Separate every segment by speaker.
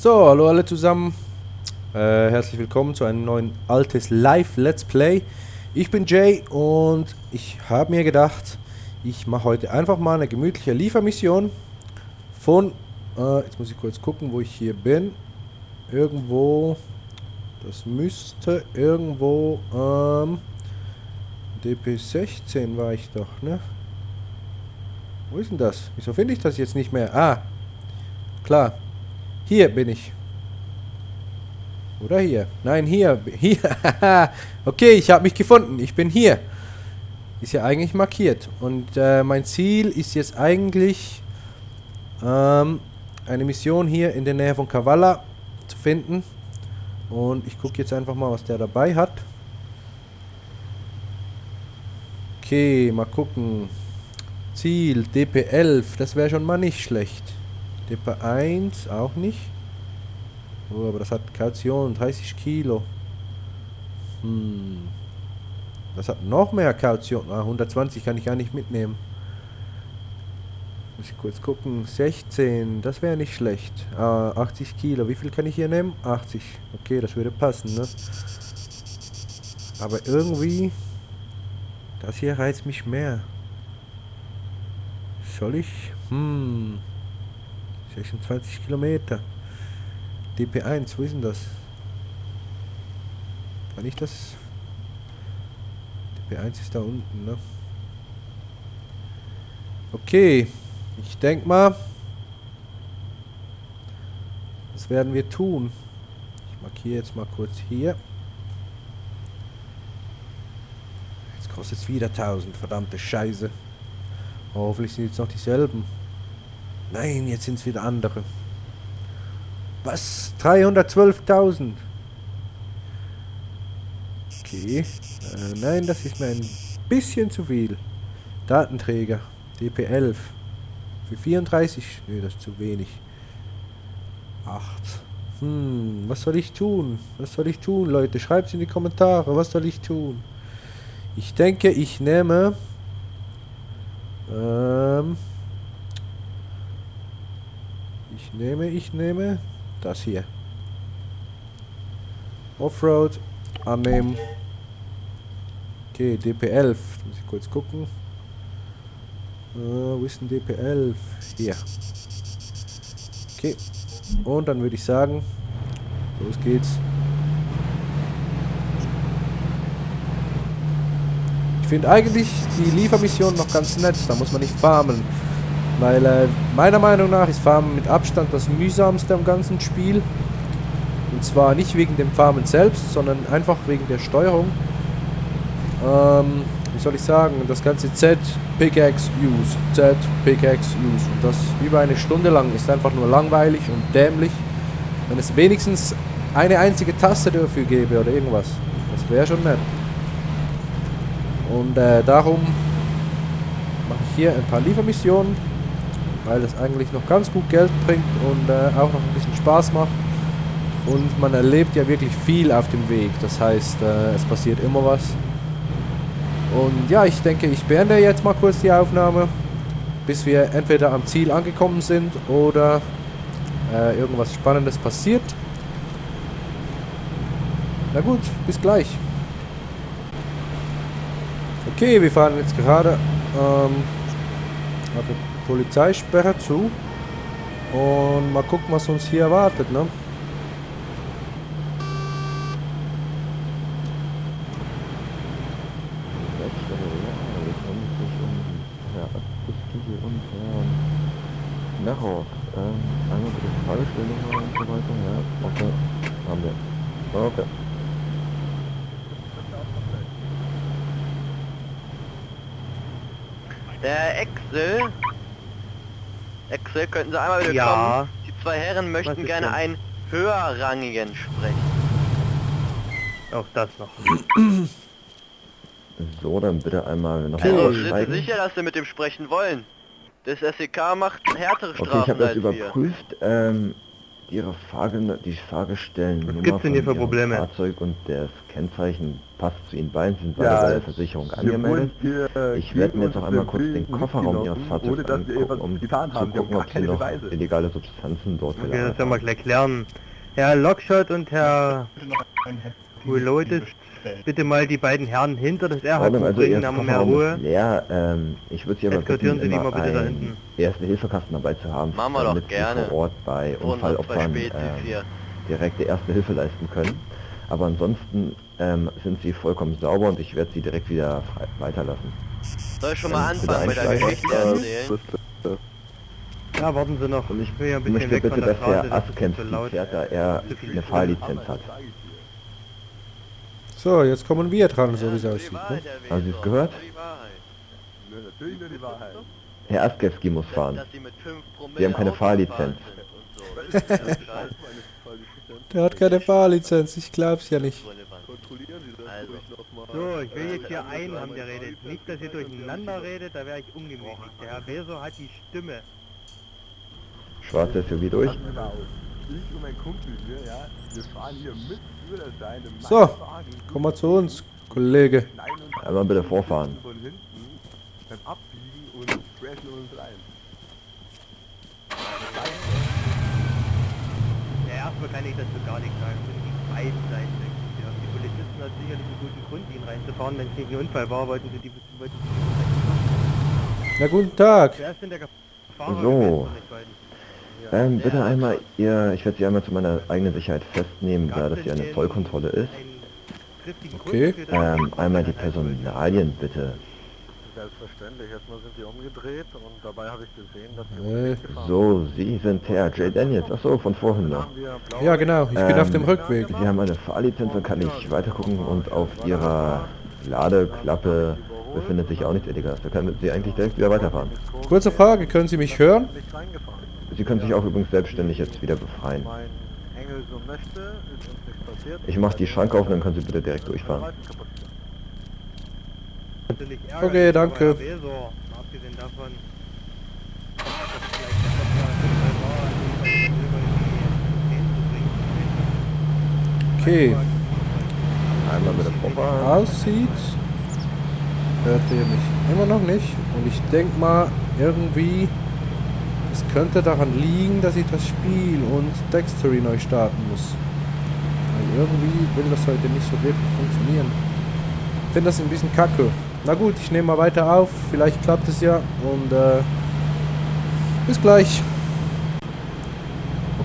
Speaker 1: So, hallo alle zusammen. Herzlich willkommen zu einem neuen Altes Live Let's Play. Ich bin Jay und ich habe mir gedacht, ich mache heute einfach mal eine gemütliche Liefermission von, jetzt muss ich kurz gucken, wo ich hier bin. Irgendwo, das müsste irgendwo, DP16 war ich doch, ne? Wo ist denn das? Wieso finde ich das jetzt nicht mehr? Ah, klar. Hier bin ich. Oder hier? Nein, hier. Hier. Okay, ich habe mich gefunden. Ich bin hier. Ist ja eigentlich markiert. Und mein Ziel ist jetzt eigentlich eine Mission hier in der Nähe von Kavala zu finden. Und ich gucke jetzt einfach mal, was der dabei hat. Okay, mal gucken. Ziel DP11. Das wäre schon mal nicht schlecht. DP1 auch nicht. Oh, aber das hat Kaution, 30 Kilo. Das hat noch mehr Kaution. 120 kann ich gar nicht mitnehmen. Muss ich kurz gucken. 16, das wäre nicht schlecht. 80 Kilo. Wie viel kann ich hier nehmen? 80. Okay, das würde passen, ne? Aber irgendwie, das hier reizt mich mehr. Soll ich? 26 Kilometer. DP1, wo ist denn das? Kann ich das? DP1 ist da unten, ne? Okay, ich denke mal, das werden wir tun. Ich markiere jetzt mal kurz hier. Jetzt kostet es wieder 1000, verdammte Scheiße. Hoffentlich sind jetzt noch dieselben. Nein, jetzt sind es wieder andere. Was? 312.000? Okay. Nein, das ist mir ein bisschen zu viel. Datenträger. DP11. Für 34? Nee, das ist zu wenig. 8. Was soll ich tun? Was soll ich tun, Leute? Schreibt es in die Kommentare. Was soll ich tun? Ich denke, ich nehme... Ich nehme das hier. Offroad annehmen. Okay, DP11. Muss ich kurz gucken. Wo ist denn DP11? Hier. Okay. Und dann würde ich sagen, los geht's. Ich finde eigentlich die Liefermission noch ganz nett. Da muss man nicht farmen. Weil meiner Meinung nach ist Farmen mit Abstand das mühsamste am ganzen Spiel. Und zwar nicht wegen dem Farmen selbst, sondern einfach wegen der Steuerung. Wie soll ich sagen, das ganze Z, Pickaxe, Use, Z, Pickaxe, Use. Und das über eine Stunde lang ist einfach nur langweilig und dämlich. Wenn es wenigstens eine einzige Taste dafür gäbe oder irgendwas. Das wäre schon nett. Und darum mache ich hier ein paar Liefermissionen. Weil das eigentlich noch ganz gut Geld bringt und auch noch ein bisschen Spaß macht. Und man erlebt ja wirklich viel auf dem Weg. Das heißt, es passiert immer was. Und ja, ich denke, ich beende jetzt mal kurz die Aufnahme, bis wir entweder am Ziel angekommen sind oder irgendwas Spannendes passiert. Na gut, bis gleich. Okay, wir fahren jetzt gerade auf eine Polizeisperre zu und mal gucken, was uns hier erwartet, ne?
Speaker 2: Nachher, einmal bitte Fragestellung und so weiter, ja, okay, haben wir. Okay.
Speaker 3: Der Excel, könnten Sie einmal wieder kommen? Die zwei Herren möchten gerne einen höherrangigen sprechen.
Speaker 4: Auch das noch.
Speaker 2: So, dann bitte einmal noch
Speaker 3: Also,
Speaker 2: mal
Speaker 3: sind Sie
Speaker 2: schreiben.
Speaker 3: sicher, dass Sie mit dem sprechen wollen? Das SEK macht härtere
Speaker 2: Okay, ich
Speaker 3: Strafen
Speaker 2: habe das
Speaker 3: als wir.
Speaker 2: überprüft. Die Fahrgestellnummer
Speaker 4: Was gibt's denn hier für
Speaker 2: von Ihrem
Speaker 4: Probleme?
Speaker 2: Fahrzeug und das Kennzeichen passt zu Ihnen beiden, sind beide bei der Versicherung angemeldet. Ich werde mir jetzt noch einmal kurz den Kofferraum Ihres Fahrzeugs angucken, um zu gucken, ob Sie noch illegale Substanzen dort
Speaker 4: Okay, das
Speaker 2: gelagert
Speaker 4: werden wir
Speaker 2: haben.
Speaker 4: gleich klären. Herr Lockshot und Herr Reloaded, bitte mal die beiden Herren hinter das
Speaker 2: Ordnung,
Speaker 4: RHQ
Speaker 2: also Ihr
Speaker 4: bringen, dann haben wir mehr
Speaker 2: Kofferraum
Speaker 4: Ruhe.
Speaker 2: ist leer. Ich würde Sie aber
Speaker 4: Eskortieren
Speaker 2: bitten,
Speaker 4: Sie die
Speaker 2: immer
Speaker 4: mal bitte da
Speaker 2: einen
Speaker 4: hinten.
Speaker 2: Erste-Hilfe-Kasten dabei zu haben,
Speaker 3: Machen wir doch
Speaker 2: damit Sie
Speaker 3: gerne.
Speaker 2: vor Ort bei
Speaker 3: Und noch zwei
Speaker 2: Unfallopfern
Speaker 3: Spezies hier.
Speaker 2: direkte Erste Hilfe leisten können. Aber ansonsten sind Sie vollkommen sauber und ich werde Sie direkt wieder weiterlassen.
Speaker 3: Soll ich schon mal
Speaker 2: Dann bitte
Speaker 3: anfangen mit der
Speaker 2: einsteigen.
Speaker 3: Geschichte erzählen?
Speaker 4: Ja, warten Sie noch.
Speaker 2: Und ich
Speaker 4: will ja ein bisschen
Speaker 2: möchte
Speaker 4: weg
Speaker 2: bitte,
Speaker 4: von der
Speaker 2: dass
Speaker 4: Straße,
Speaker 2: der
Speaker 4: das ist
Speaker 2: Askenz
Speaker 4: zu laut.
Speaker 2: fährt, da er
Speaker 4: Zu viel
Speaker 2: eine
Speaker 4: Stimme.
Speaker 2: Fahrlizenz hat.
Speaker 1: So, jetzt kommen wir dran, so wie es
Speaker 3: nur die
Speaker 1: aussieht. Ne?
Speaker 3: Wahrheit, Herr
Speaker 2: Haben Sie es
Speaker 3: Weser,
Speaker 2: gehört?
Speaker 3: nur die Wahrheit.
Speaker 5: Natürlich nur die Wahrheit.
Speaker 2: Herr Askewski muss fahren.
Speaker 3: Dass Sie mit 5 Promille
Speaker 2: Sie haben keine
Speaker 3: Auto
Speaker 2: Fahrlizenz.
Speaker 3: gefahren sind und so. Das ist ja Bescheid.
Speaker 1: Der hat keine Fahrlizenz, ich glaub's ja nicht.
Speaker 3: Relevant.
Speaker 5: Kontrollieren Sie das
Speaker 3: Also.
Speaker 5: ruhig nochmal.
Speaker 4: So, ich will jetzt hier einen haben, der redet. Nicht, dass ihr durcheinander redet, da wäre ich ungemütlich. Der Herr Weser hat die Stimme.
Speaker 2: Schwarze SUV durch.
Speaker 5: Genau. Ich und mein Kumpel hier, ja, wir fahren hier mit Führerschein im
Speaker 1: So,
Speaker 5: Wagen.
Speaker 1: komm mal zu uns, Kollege.
Speaker 5: Schneiden uns
Speaker 2: Einmal bitte vorfahren.
Speaker 5: von hinten beim Abbiegen und crashen uns rein.
Speaker 4: Ja, erstmal kann ich dazu gar nichts sagen. Sind die beiden Seiten existieren. Die Polizisten hatten sicherlich einen guten Grund, ihn reinzufahren. Wenn es nicht ein Unfall war, wollten sie
Speaker 1: Na, guten Tag.
Speaker 4: Wer ist denn der Fahrer
Speaker 2: So.
Speaker 4: gewesen von euch beiden?
Speaker 2: Bitte einmal ich werde Sie einmal zu meiner eigenen Sicherheit festnehmen, da das hier eine Zollkontrolle ist.
Speaker 4: Einen triftigen
Speaker 1: Okay.
Speaker 4: Grund dafür, dass
Speaker 2: Einmal die Personalien bitte.
Speaker 5: Selbstverständlich, erstmal sind die umgedreht und dabei habe ich gesehen, dass
Speaker 2: So, Sie sind Herr Jay Daniels. Achso, von vorhin noch.
Speaker 1: Ja, genau, ich bin auf dem Rückweg.
Speaker 2: Sie haben eine Fahrlizenz und kann ich weitergucken und auf Ihrer Ladeklappe befindet sich auch nichts Illegales. Da können Sie eigentlich direkt wieder weiterfahren.
Speaker 1: Kurze Frage, können Sie mich hören?
Speaker 5: nicht reingefahren.
Speaker 2: Sie können sich auch übrigens selbstständig jetzt wieder befreien.
Speaker 5: Mein Engel so möchte, ist uns nichts passiert.
Speaker 2: Ich mache die Schranke auf und dann können Sie bitte direkt durchfahren.
Speaker 5: Reifen kaputt gemacht.
Speaker 4: natürlich ärgerlich,
Speaker 1: Okay, danke.
Speaker 4: aber Herr Weser, mal abgesehen davon, dass vielleicht der Verkehr ein Unfall war, also bei den Silber in die 10 zu bringen.
Speaker 1: Okay,
Speaker 2: Einmal bitte vorfahren.
Speaker 1: aussieht, hört ihr mich immer noch nicht. Und ich denke mal, irgendwie, es könnte daran liegen, dass ich das Spiel und Dextery neu starten muss. Weil irgendwie will das heute nicht so wirklich funktionieren. Ich finde das ein bisschen kacke. Na gut, ich nehme mal weiter auf. Vielleicht klappt es ja. Und bis gleich.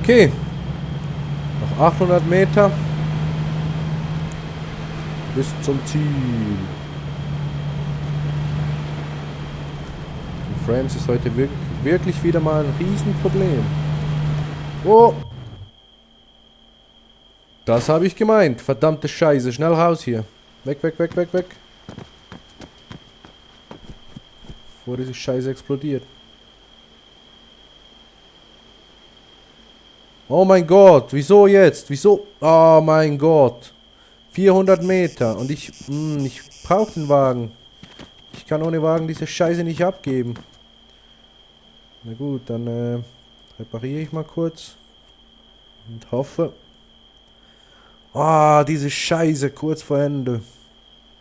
Speaker 1: Okay. Noch 800 Meter. Bis zum Ziel. Die Frames ist heute wirklich wieder mal ein Riesenproblem. Oh! Das habe ich gemeint. Verdammte Scheiße. Schnell raus hier. Weg, weg, weg, weg, weg. Bevor diese Scheiße explodiert. Oh mein Gott. Wieso jetzt? Wieso? Oh mein Gott. 400 Meter. Und ich brauche den Wagen. Ich kann ohne Wagen diese Scheiße nicht abgeben. Na gut, dann repariere ich mal kurz. Und hoffe. Ah, diese Scheiße kurz vor Ende.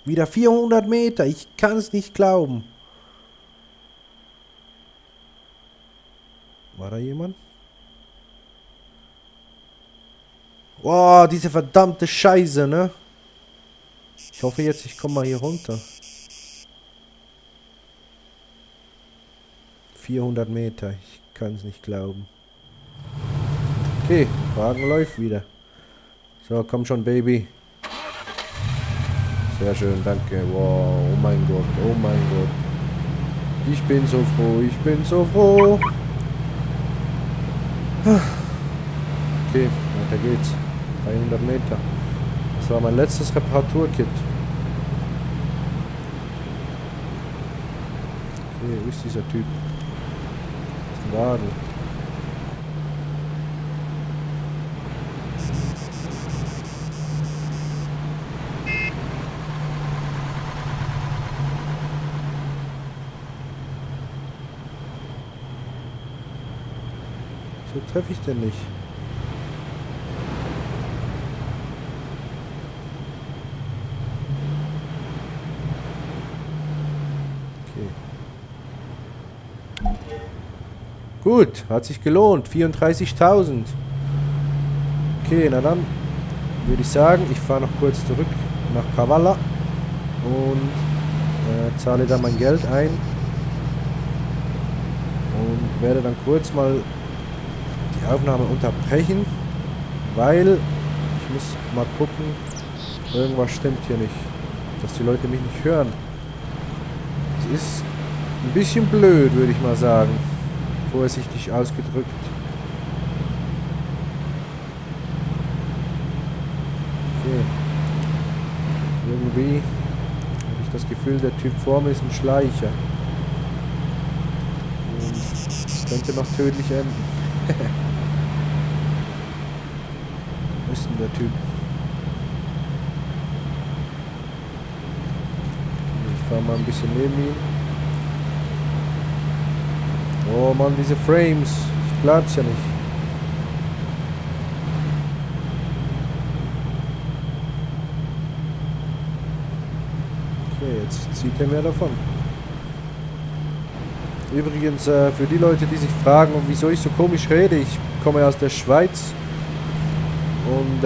Speaker 1: Wieder 400 Meter. Ich kann es nicht glauben. War da jemand? Wow, diese verdammte Scheiße, ne? Ich hoffe jetzt, ich komme mal hier runter. 400 Meter. Ich kann es nicht glauben. Okay, Wagen läuft wieder. So, komm schon, Baby. Sehr schön, danke. Wow, oh mein Gott, oh mein Gott. Ich bin so froh, ich bin so froh. Okay, weiter geht's. 300 Meter. Das war mein letztes Reparaturkit. Okay, wo ist dieser Typ? Das ist ein Wagen. Wieso treffe ich denn nicht? Gut, hat sich gelohnt. 34.000. Okay, na dann würde ich sagen, ich fahre noch kurz zurück nach Kavala und zahle da mein Geld ein und werde dann kurz mal die Aufnahme unterbrechen, weil ich muss mal gucken, irgendwas stimmt hier nicht, dass die Leute mich nicht hören. Es ist ein bisschen blöd, würde ich mal sagen, vorsichtig ausgedrückt. Okay. Irgendwie habe ich das Gefühl, der Typ vor mir ist ein Schleicher. Und könnte noch tödlich enden. Wo ist denn der Typ? Ich fahre mal ein bisschen neben ihm. Oh Mann, diese Frames. Ich glaub's ja nicht. Okay, jetzt zieht er mir davon. Übrigens, für die Leute, die sich fragen, wieso ich so komisch rede, ich komme aus der Schweiz. Und,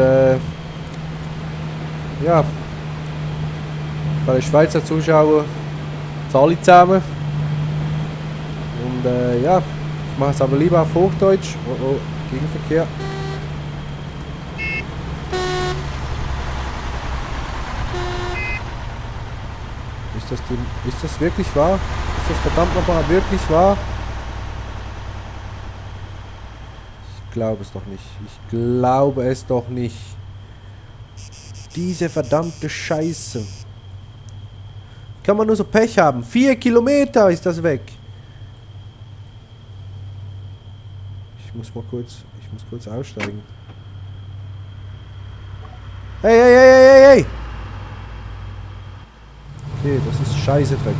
Speaker 1: ja. Für alle Schweizer Zuschauer, zahle ich zusammen. Und, ja. Ich mache es aber lieber auf Hochdeutsch. Oh, oh, Gegenverkehr. Ist das wirklich wahr? Ist das verdammt nochmal wirklich wahr? Ich glaube es doch nicht. Ich glaube es doch nicht. Diese verdammte Scheiße. Kann man nur so Pech haben. 4 Kilometer ist das weg. Ich muss kurz aussteigen. Hey, hey, hey, hey, hey, hey! Okay, das ist Scheißedreck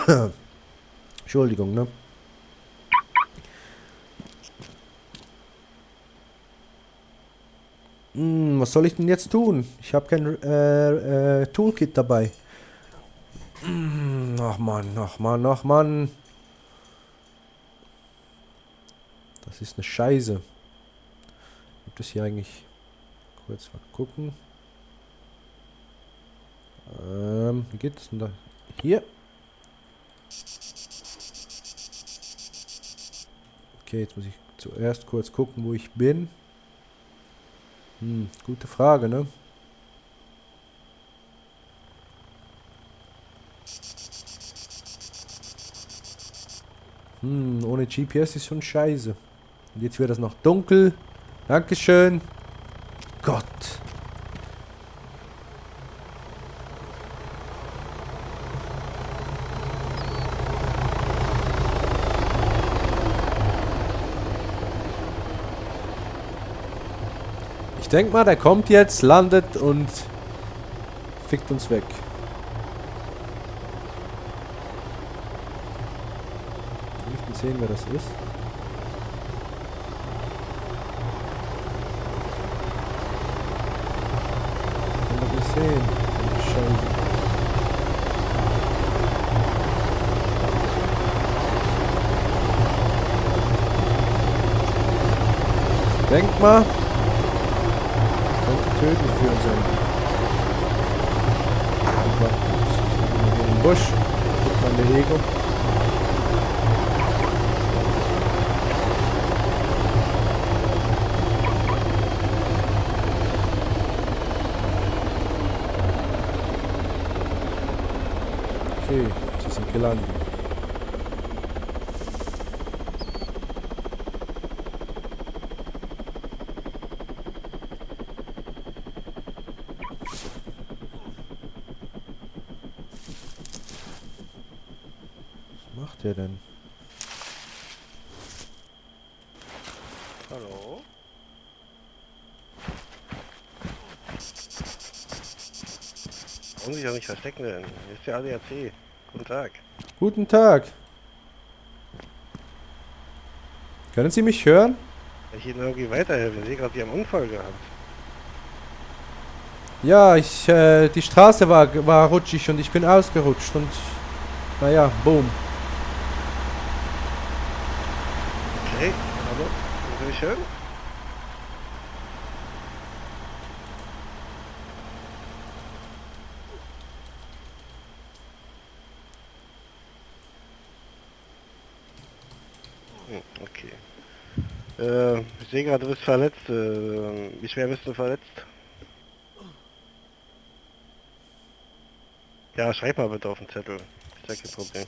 Speaker 1: hier. Entschuldigung, ne? Was soll ich denn jetzt tun? Ich habe kein Toolkit dabei. Ach Mann, ach Mann, ach Mann. Das ist eine Scheiße. Gibt es hier eigentlich... Kurz mal gucken. Wie geht es denn da? Hier. Okay, jetzt muss ich zuerst kurz gucken, wo ich bin. Gute Frage, ne? Ohne GPS ist schon scheiße. Und jetzt wird das noch dunkel. Dankeschön. Gott. Ich denke mal, der kommt jetzt, landet und fickt uns weg. Ich will sehen, wer das ist. Ich kann das nicht sehen. Scheiße. Denk mal. Tödlich für uns sein. Im Busch. Guckt man der Ego. Okay, sie sind gelandet. Was macht der denn?
Speaker 4: Hallo? Warum sich auch nicht verstecken denn? Hier ist der ADAC. Guten Tag.
Speaker 1: Guten Tag. Können Sie mich hören?
Speaker 4: Kann ich Ihnen irgendwie weiterhelfen? Ich sehe gerade, Sie haben einen Unfall gehabt.
Speaker 1: Ja, die Straße war rutschig und ich bin ausgerutscht und naja, boom.
Speaker 6: Hey, hallo? Kannst du mich hören? Okay. Ich sehe gerade, du bist verletzt. Wie schwer bist du verletzt? Ja, schreib mal bitte auf den Zettel. Ist ja kein Problem.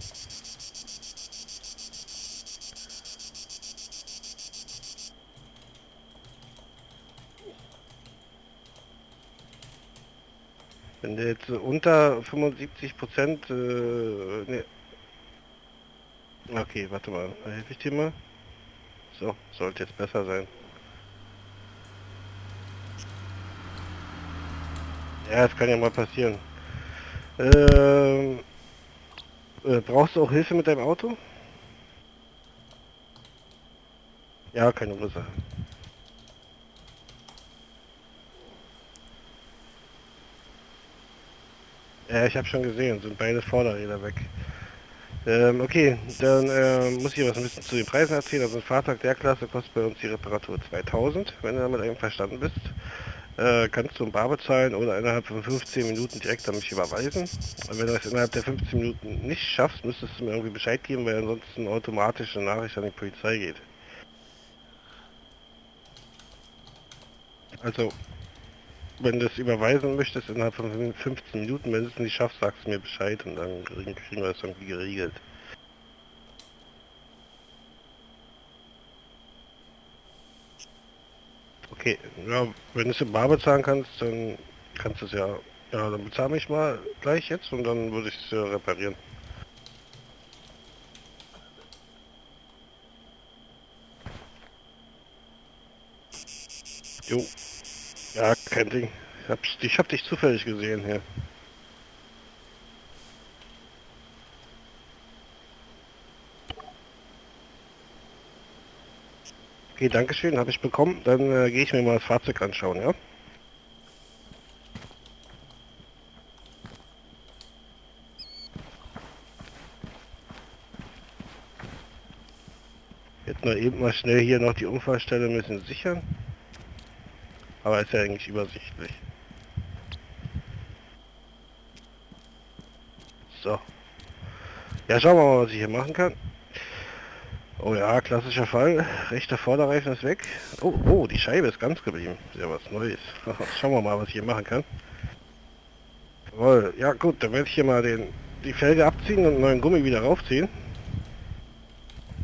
Speaker 6: Wenn der jetzt unter 75%, ne. Okay, warte mal, da helfe ich dir mal. So, sollte jetzt besser sein. Ja, das kann ja mal passieren. Brauchst du auch Hilfe mit deinem Auto? Ja, keine Ursache. Ja, ich habe schon gesehen, sind beide Vorderräder weg. Okay, dann muss ich was ein bisschen zu den Preisen erzählen. Also ein Fahrzeug der Klasse kostet bei uns die Reparatur 2000, wenn du damit einverstanden bist. Kannst du ein Bar bezahlen oder innerhalb von 15 Minuten direkt an mich überweisen. Und wenn du es innerhalb der 15 Minuten nicht schaffst, müsstest du mir irgendwie Bescheid geben, weil ansonsten automatisch eine Nachricht an die Polizei geht. Also, wenn du es überweisen möchtest innerhalb von 15 Minuten, wenn du es nicht schaffst, sagst du mir Bescheid und dann kriegen wir das irgendwie geregelt. Okay, ja, wenn du es im Bar bezahlen kannst, dann kannst du es ja. Ja, dann bezahl mich mal gleich jetzt und dann würde ich es reparieren. Jo, ja, kein Ding. Ich hab dich zufällig gesehen hier. Okay, Dankeschön, habe ich bekommen. Dann gehe ich mir mal das Fahrzeug anschauen, ja? Jetzt nur eben mal schnell hier noch die Unfallstelle ein bisschen sichern. Aber ist ja eigentlich übersichtlich. So. Ja, schauen wir mal, was ich hier machen kann. Oh ja, klassischer Fall. Rechter Vorderreifen ist weg. Oh, oh, die Scheibe ist ganz geblieben. Ist ja was Neues. Schauen wir mal, was ich hier machen kann. Jawohl. Ja gut, dann werde ich hier mal die Felge abziehen und einen neuen Gummi wieder raufziehen.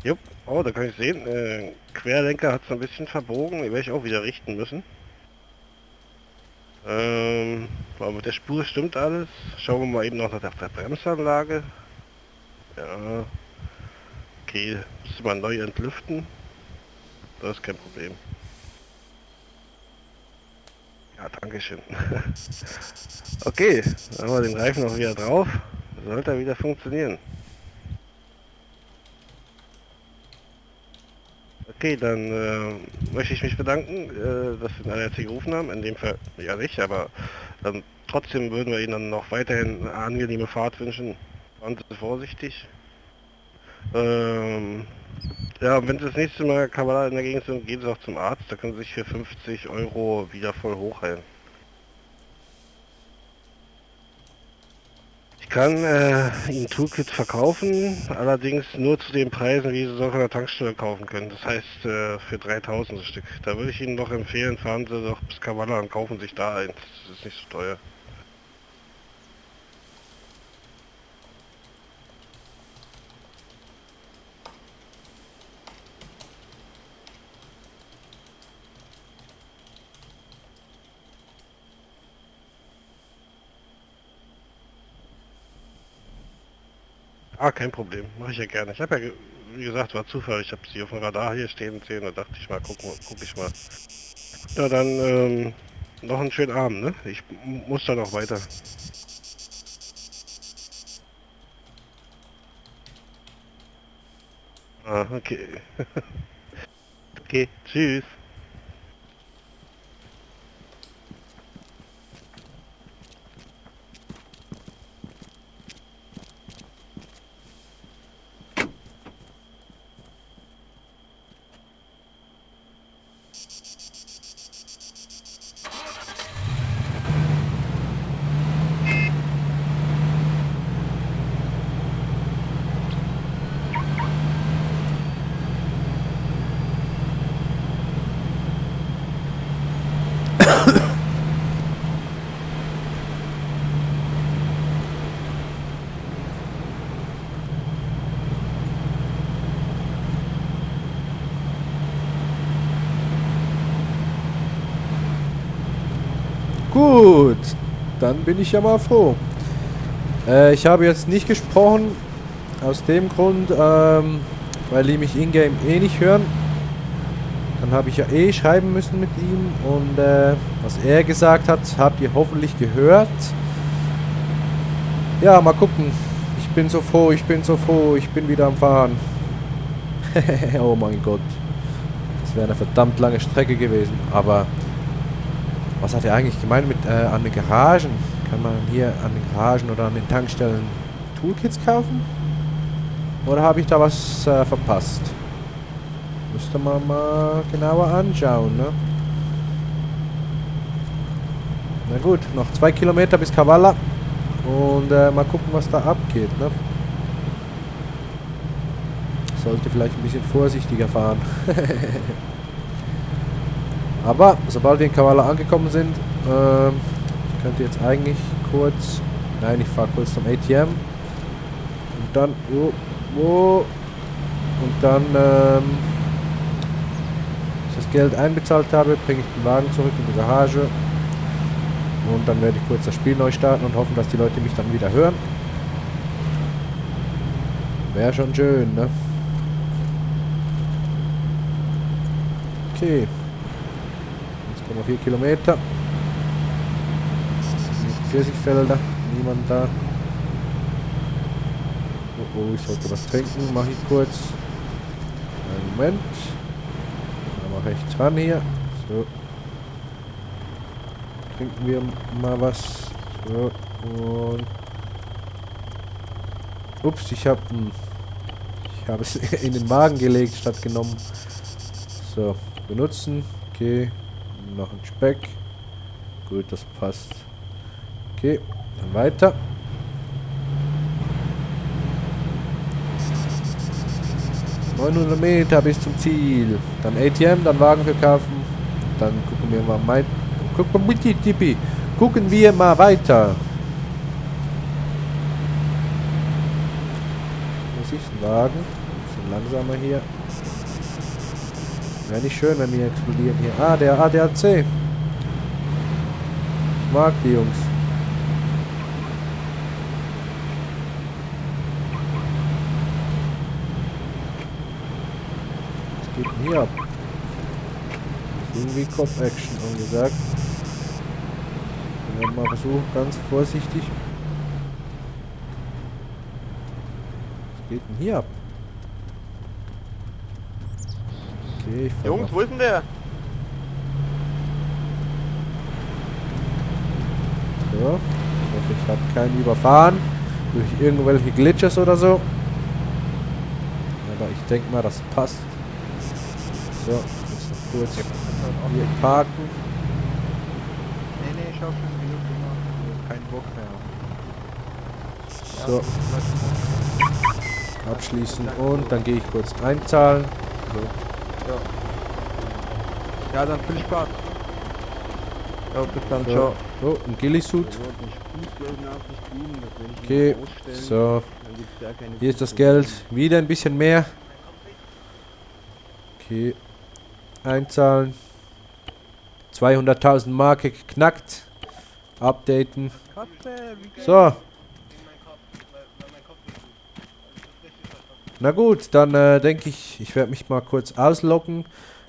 Speaker 6: Jupp. Oh, da kann ich sehen. Querlenker hat es ein bisschen verbogen. Die werde ich auch wieder richten müssen. Aber mit der Spur stimmt alles. Schauen wir mal eben noch nach der Bremsanlage. Ja. Okay, müsste man neu entlüften. Das ist kein Problem. Ja, dankeschön. Okay, dann haben wir den Reifen noch wieder drauf. Sollte er wieder funktionieren. Okay, dann möchte ich mich bedanken, dass Sie den ADAC gerufen haben. In dem Fall ja nicht, aber trotzdem würden wir Ihnen dann noch weiterhin eine angenehme Fahrt wünschen. Fahren Sie vorsichtig. Ja, wenn Sie das nächste Mal Kavalal in der Gegend sind, gehen Sie auch zum Arzt. Da können Sie sich für 50 € wieder voll hochheilen. Ich kann Ihnen Toolkits verkaufen, allerdings nur zu den Preisen, wie Sie es auch an der Tankstelle kaufen können. Das heißt für 3000 Stück. Da würde ich Ihnen doch empfehlen, fahren Sie doch bis Kavala und kaufen sich da eins. Das ist nicht so teuer. Ah, kein Problem. Mache ich ja gerne. Ich habe ja, wie gesagt, war Zufall. Ich habe Sie auf dem Radar hier stehen sehen. Da dachte ich mal, guck ich mal. Ja, dann noch einen schönen Abend, ne? Ich muss da noch weiter. Ah, okay. Okay, tschüss.
Speaker 1: Gut, dann bin ich ja mal froh. Ich habe jetzt nicht gesprochen, aus dem Grund, weil die mich in-game eh nicht hören. Dann habe ich ja eh schreiben müssen mit ihm und was er gesagt hat, habt ihr hoffentlich gehört. Ja, mal gucken. Ich bin so froh, ich bin wieder am Fahren. Oh mein Gott. Das wäre eine verdammt lange Strecke gewesen, aber... Was hat er eigentlich gemeint mit an den Garagen? Kann man hier an den Garagen oder an den Tankstellen Toolkits kaufen? Oder habe ich da was verpasst? Müsste man mal genauer anschauen, ne? Na gut, noch 2 Kilometer bis Kavala. Und mal gucken, was da abgeht, ne? Sollte vielleicht ein bisschen vorsichtiger fahren. Aber sobald wir in Kavala angekommen sind, ich könnte jetzt eigentlich kurz... Nein, ich fahre kurz zum ATM. Und dann... und dann, ich das Geld einbezahlt habe, bringe ich den Wagen zurück in die Garage. Und dann werde ich kurz das Spiel neu starten und hoffen, dass die Leute mich dann wieder hören. Wäre schon schön, ne? Okay. 4 Kilometer. Pfirsichfelder. Niemand da. Oh, oh, ich sollte was trinken. Mache ich kurz. Einen Moment. Mal rechts ran hier. So. Trinken wir mal was. So. Und. Ups, ich habe es in den Magen gelegt statt genommen. So. Benutzen. Okay. Noch ein Speck. Gut, das passt. Okay, dann weiter. ...900 Meter bis zum Ziel. Dann ATM, dann Wagen verkaufen. Dann gucken wir mal gucken wir mal weiter. Muss ich einen Wagen? Ein bisschen langsamer hier. Wäre nicht schön, wenn wir explodieren hier. Ah, der ADAC. Ich mag die Jungs. Was geht denn hier ab? Das ist irgendwie Cop-Action angesagt. Wir werden mal versuchen, ganz vorsichtig. Was geht denn hier ab? Okay,
Speaker 3: Jungs, wo ist denn der?
Speaker 1: So, ich hoffe, ich habe keinen überfahren durch irgendwelche Glitches oder so. Aber ich denke mal, das passt. So, jetzt noch kurz hier parken.
Speaker 4: Nee, ich habe schon genug gemacht. Kein Bock mehr.
Speaker 1: So. Abschließen und dann gehe ich kurz einzahlen. So.
Speaker 4: Ja, dann viel Spaß. Ja, bis dann,
Speaker 1: So.
Speaker 4: ciao.
Speaker 1: Oh, ein Gillisuit. Okay, so. Hier ist das Geld. Wieder ein bisschen mehr. Okay. Einzahlen. 200.000 Marke geknackt. Updaten. So. Na gut, dann denke ich, ich werde mich mal kurz ausloggen,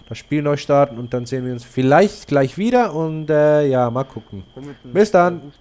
Speaker 1: das Spiel neu starten und dann sehen wir uns vielleicht gleich wieder und ja, mal gucken. Bis dann.